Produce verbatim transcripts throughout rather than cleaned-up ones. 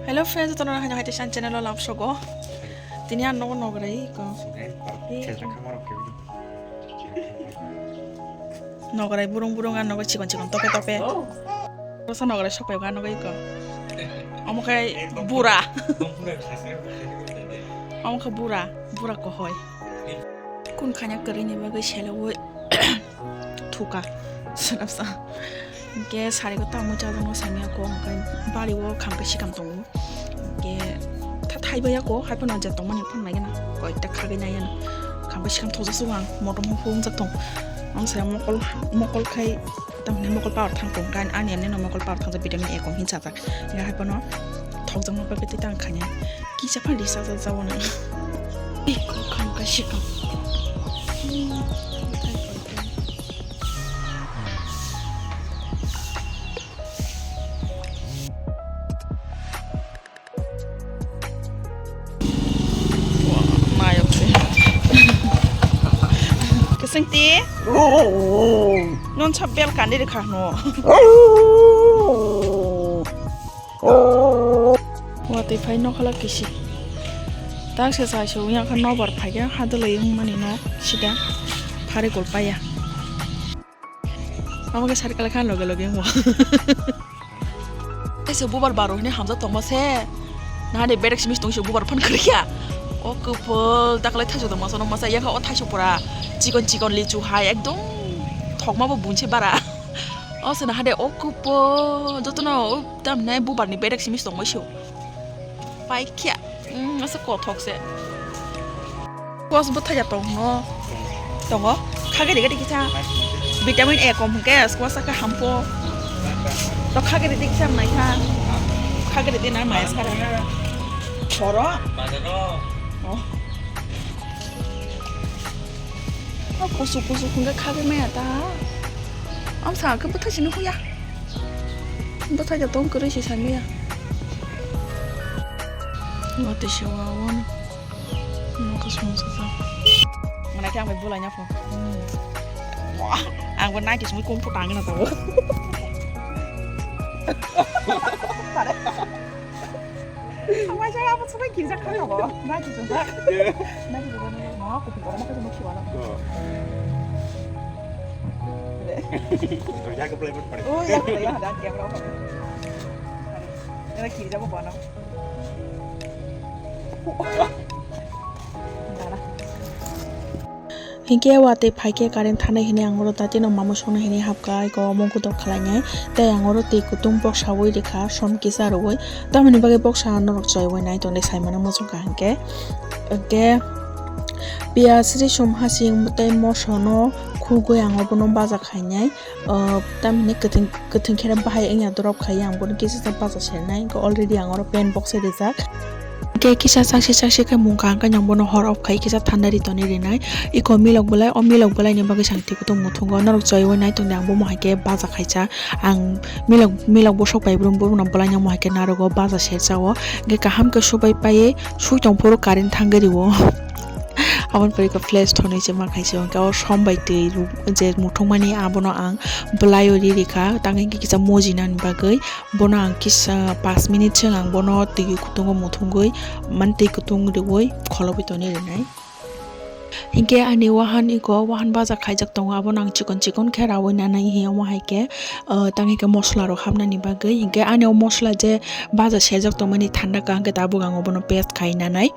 Hello friends, jotono haino haite san channel o love sogo. Tini ang nogo nograi ko. Nograi burung burung ang nogo chikon chikon tope tope. Rosa nograi sokpai ga nogo iko. Omo khai bura. Omo kha bura, bura kohoi. Kun khanya kwrwini bagwi selaui thuka. Srapsa. Hwnkhe sari ko tamo chajakno samya ko, hwnkhe bari o khamkhe sikam tongo. Hwnkhe tha-, thaibai ya ko, hai phano je tongmani phano nai gana. Koi ta khagwi nai gana. Khamkhe sikam thokjak sugo ang, motom hopho wngjak tong. Ang saya mokol, mokol khai, tamni mokol power thang tong. Gan ani ani no mokol power thang jak, vitamin A kom hin chajak. Hwnkhe hai phano thokjakma bagwi tei tang khanya. Kisa phan risa sa sa wana. Ih, kok kham ka shikam. Hmm, kotai kotai. Wah, mayok se. Keseng ti? Non sa bel kandi de khah no. Watwi phai nokhala kisi. Tak se chai se wngya kha nobar phai khe hadwlwi wngmani nok sida phari kol paya. Amo khe sari kala kha loge loge wngmo. Kaisa bubar baro hwnwi hamjak tongma se. Nahade berek simi tong se bubar phan khriya. O kwpal daklai thaichuk tongma sono masa yakha o thaisuk pura chikon chikon lichu hai ekdom thokma bo bunse bara. O se nahade o kwpal jotono o Tamni bubar ni berek simi tongmai su. Paikya. Mm, asa kothok se. Kos bwthai ya tong no. Tongo. Khagri gadi kisa. Vitamin A kom hwnkhe kos aka hampo. To khagri di kisa nai kha. Khagri di na maya sara. Choro. Oh. O kusu kusu hwnkhe khagwi maya ta. Am sa khe bwthai sini huya. Bwthai da tong kwrwi se sani ya. Watwi se wa wano. Nokha song sa sa. Mana khe ang bai bulai na pho. Wah, ang bo naiti simi kum pho tang na to. Ang bai jaya bo subai kinjak kha ko. Naiti song sa. Naiti song sa. Mo ko ko mo ko mo khiwa na. Jaga play pun pare. Oh, ya, ya, dan camera. Era kirja bo bana. Hinkhe watwi phaikhe current thanai hinwi ang oro datino mamo songna hinwi hapkha, eko omo kutok khlainai. Tei ang oro twi kutung boksaui rikha, som kisa rwui. Tamoni bagwi boksa norok choiui nai tongde saimano muchungkha hinkhe. Hinkhe piyaj, risum, hasing tei moso no khugui ang obono baja khainai. Ah, tamni kwthwng, kwthwng khe bahai wngya drop khai, ang bono kisa sa bacha sernai, wngkha already ang oro pen box se rijak. Hwnkhe kisa chakse chakse khe mungkha, hwnkhe ang bono hor off khai kisa thanda ri tonwi rinai. Iko milok belai, o milok belai ni bagwi sang twi kutung muthungo, norok choi oi nai tongdi, ang bomo hai khe bacha khaisa. Ang milok, milok bosok bai brum brum no belai no mo hai khe narogo bacha sersa o. Hwnkhe kaham khe subai paiwi sui tong phuru current thangwi rio. Aboni pore khe flash thonwi se ma khaisa, hwnkhe o som bai twi ru-, je muthungmani abono ang bwlai o ri rikha, tang hwnkhe kisa mojinani bagwi bono ang kisa panch minute swng ang bono twi kutungo muthungwi mani twi kutung riui kholobwi tonwi rinai. Hinkhe ani wahan iko wahan baja khaijak tongo, abono ang chikon chikon khe raui nanai hi omo hai khe, ah, tang hwnkhe mosola rok hapnani bagwi. Hinkhe ani o mosola je baja serjak tongmani thanda kaham khe tabuk ang obono paste khai nanai.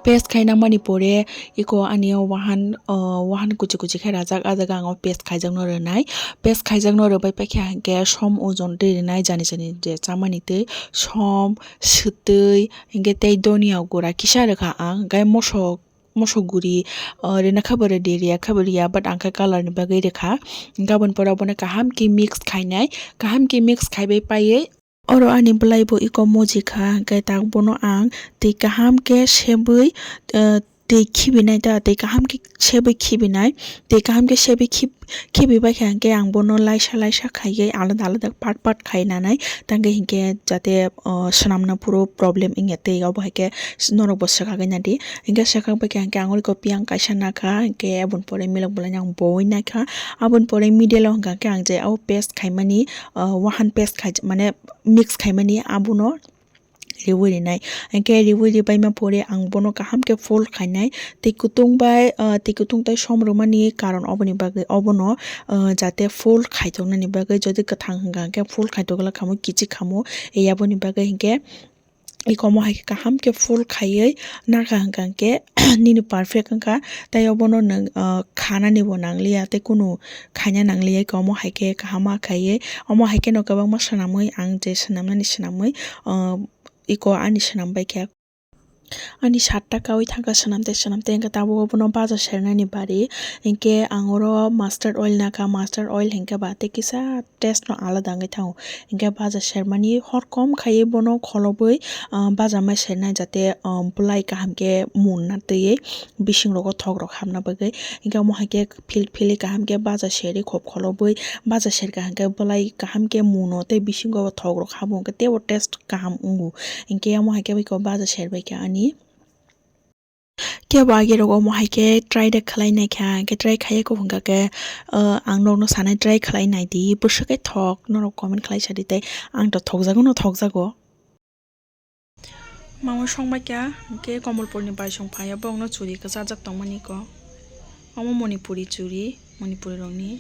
Paste khai nangmani pore iko ani o wahan, o wahan kuchi kuchi khe rajak, ah jaga ang o paste khaijakno rwnai. Paste khaijakno rwbai paikha hinkhe som ojon twi rwnai, jani jani je chamani twi som, swtwi, hinkhe tei donia gura kisa rwkha ang, gai mosok, mosok guri, o, rwna khe bo rwdi, rwya khe bo rwya, but ang khe color ni bagwi rwkha. Hinkhe aboni pore obono kaham khe mix khainai, kaham khe mix khaibai paiwi. Oro ani bwlai bo iko moji kha, hwnkhe tak bono ang twi kaham khe sebwi, eh, twi khibinai ta, twi kaham khe sebwi khibinai, twi kaham khe sebwi khib-, khibibai kha, hwnkhe ang bono laisa laisa khaiwi alada alada part part khai nanai, tangwi hinkhe jate, oh, swnamna phuru problem wngya twi, obo hai khe norok bo swkagwi nadi. Hinkhe swkagbai kha, hinkhe ang oro iko piyang kaisa nakha, hinkhe aboni pore milok bolai ang bowui naikha, aboni pore middle o hwnkha khe ang je o paste khaimani, oh, wahan paste khai mane, mix khaimani abono riwi rinai. Hinkhe riwi ribaima pore ang bono kaham khe fold khainai. Tei kutung bai, ah, tei kutung tei som rwmani karon oboni bagwi obono, ah, jate fold khaitoknani bagwi, jodi kwthang hwnkha hinkhe fold khaitokla khamwi kichik khamwi, eh, aboni bagwi hinkhe iko omo hai khe kaham khe fold khaiwi nakha hwnkha hinkhe nini perfect wngkha. Tei obono nwng, ah, khanani bo nangliya tei kunu khaina nangliya, iko omo hai khe kaham ma khaiwi. Omo hai kheno kwbangma swnamwi ang je swnamnani swnamwi, ah, iko ani swnam bai khe. Ani satta kawi thangkha swnam tei swnam tei hwnkhe tabuk obono baja sernani bari. Hinkhe ang oro mustard oil nakha, mustard oil hinkhe ba tei kisa taste no alada wngwi thango. Hinkhe baja sermani hor kom khaiwi bono kholobwi, ah, baja mai sernai jate, ah, bwlai kaham khe mun na twiwi bising rogo thok rok hapna bagwi. Hinkhe omo hai khe phil philwi kaham khe baja serwi khop kholobwi baja serkha hinkhe bwlai kaham khe muno tei bisingo bo thok rok habo hinkhe teibo taste kaham wngo. Hinkhe omo hai khe bai khe baja serbai kha ani. Kebo age rogo omo hai khe try de khlai nai kha, hinkhe try khaiya khe hwnkha khe, ah, ang nokno sanai try khlai nai di, bwswk khe thok norok comment khlai sa di tei ang to thokjago no thokjago. Mama songbai kha, hinkhe Komolpurni bai song phaiya, bongno churi kwchajak tongmani ko. Omo Manipuri churi, Manipuri rokni,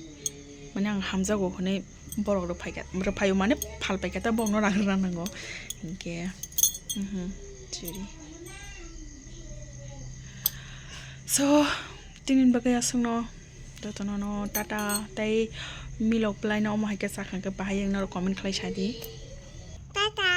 mane ang hamjago hwnwi borok rok phaikha, rwphaio mane phalpaikha ta bongno rang rwna nango. Hinkhe, mhm, churi. So, tini bagwi aswkno jotono no tata tei milok bwlaino omo hai khe sakha khe bahai wngna rok comment khlai sa di. Tata.